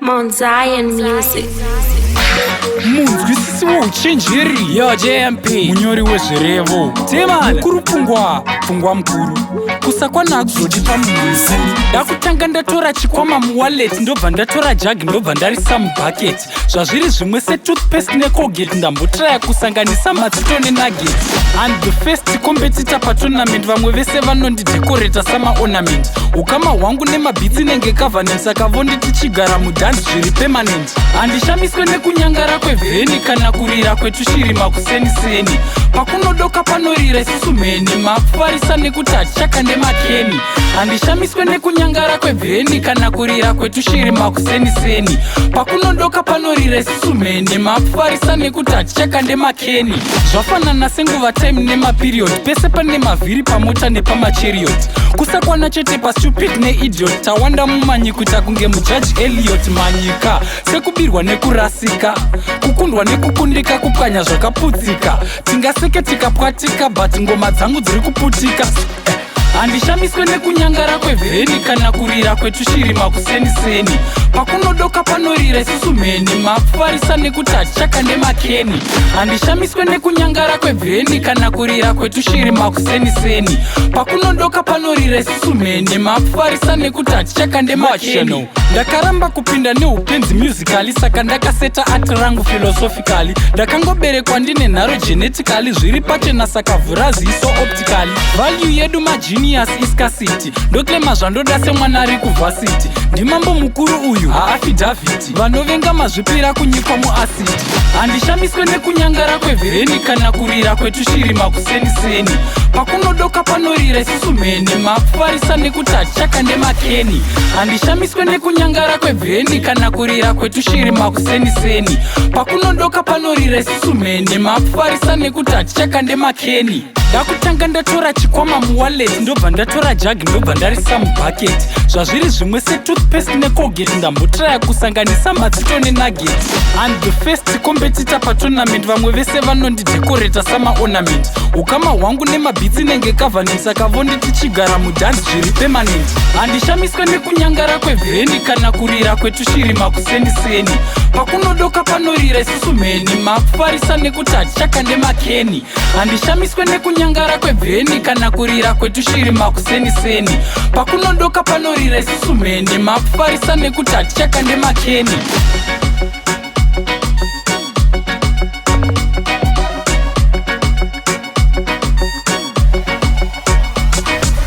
Mount Zion Music. Munzwisisi wouchenjeri. Yo, JMP. Munyori wezvirevo. Timana. Mukuru pfungwa, pfungwa mukuru. Kusakwana hakuzodi pamunhu mukuru. Ndakutanga ndatora chikwama muwallet, ndobva ndatora jug, ndobva ndarisa mubucket. Zvazviri zvimwe setoothpaste neColgate. Ndambotraya kusanganisa matsito nenugget. And the first competitor patournament, vamwe vese vanondidecorata samaornament. Ukama hwangu nemabeats nenge covenant, saka vonditi chigara mudhanzi zviri permanent. Handishamiswe nekunyangara kwevheni kana kurira kwetushiri makuseniseni. Pakunodoka panorira isusu mheni, makufarisa nekuti hatichakande makeni. Handishamiswe nekunyangara kwevheni kana kurira kwetushiri makuseniseni. Pakunodoka panorira isusu mheni, makufarisa nekuti hatichakande makeni. Zvafanana senguva, time nemaperiod, pese pane mavhiri pamota nepamachariot. Kusakwana chete pastupid neidiot. Tawanda mumanyi kuita kunge mujaji Eliot. Manyika sekubirwa nekurasika, kukundwa nekukundika, kupwanya zvakaputsika. Tingaseke tikapwatika, but ngoma dzangu dziri kuputika. Handishamiswe nekunyangara kwevheni kana kurira kwetushiri makuseniseni. Pakunodoka panorira isusu mheni, makufarisa nekuti hatichakande makeni. Handishamiswe nekunyangara kwevheni kana kurira kwetushiri makuseniseni. Pakunodoka panorira isusu mheni, makufarisa nekuti hatichakande makeni. Ndakaramba kupinda neupenzi musically, saka ndakaseta art rangu philosophically. Ndakangoberekwa ndine nharo genetically, zviri pachena, saka vhura ziso optically. Value yedu magenius iscarcity. Ndoclaima zvandoda semwana ari kuvarsity. Ndimambo mukuru uyu, haaffidavit. Vanovenga mazvipira kunyikwa muacid. Handishamiswe nekunyangara kwevheni kana kurira kwetushiri makuseniseni. Pakunodoka panorira isusu mheni, makufarisa nekuti hatichakande makeni. Handishamiswe nekunyangara kwevheni kana kurira kwetushiri makuseniseni. Pakunodoka panorira isusu mheni, makufarisa nekuti hatichakande makeni. Ndakutanga ndatora chikwama muwallet, ndobva ndatora jug, ndobva ndarisa mubucket. Zvazviri zvimwe setoothpaste neColgate. Ndambotraya kusanganisa matsito nenugget. And the first competitor patournament, vamwe vese vanondidecorata samaornament. Ukama hwangu nemabeats nenge covenant, saka vonditi chigara mudhanzi zviri permanent. Handishamiswe nekunyangara kwevheni kana kurira kwetushiri makuseniseni. Pakunodoka panorira isusu mheni, makufarisa nekuti hatichakande makeni. Handishamiswe nekunyangara kwevheni kana kurira kwetushiri makuseniseni. Pakunodoka panorira isusu mheni, makufarisa nekuti hatichakande makeni.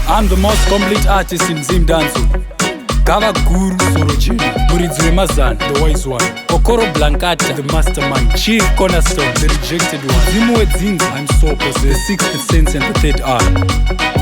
I'm the most complete artist in Zimdancehall. Gava guru Sorojena, muridzi wemazana, the wise one. Okoro Blankata, the mastermind, chief cornerstone, the rejected one. Zimu wedzinza, I'm so possessed, the sixth sense and the third eye.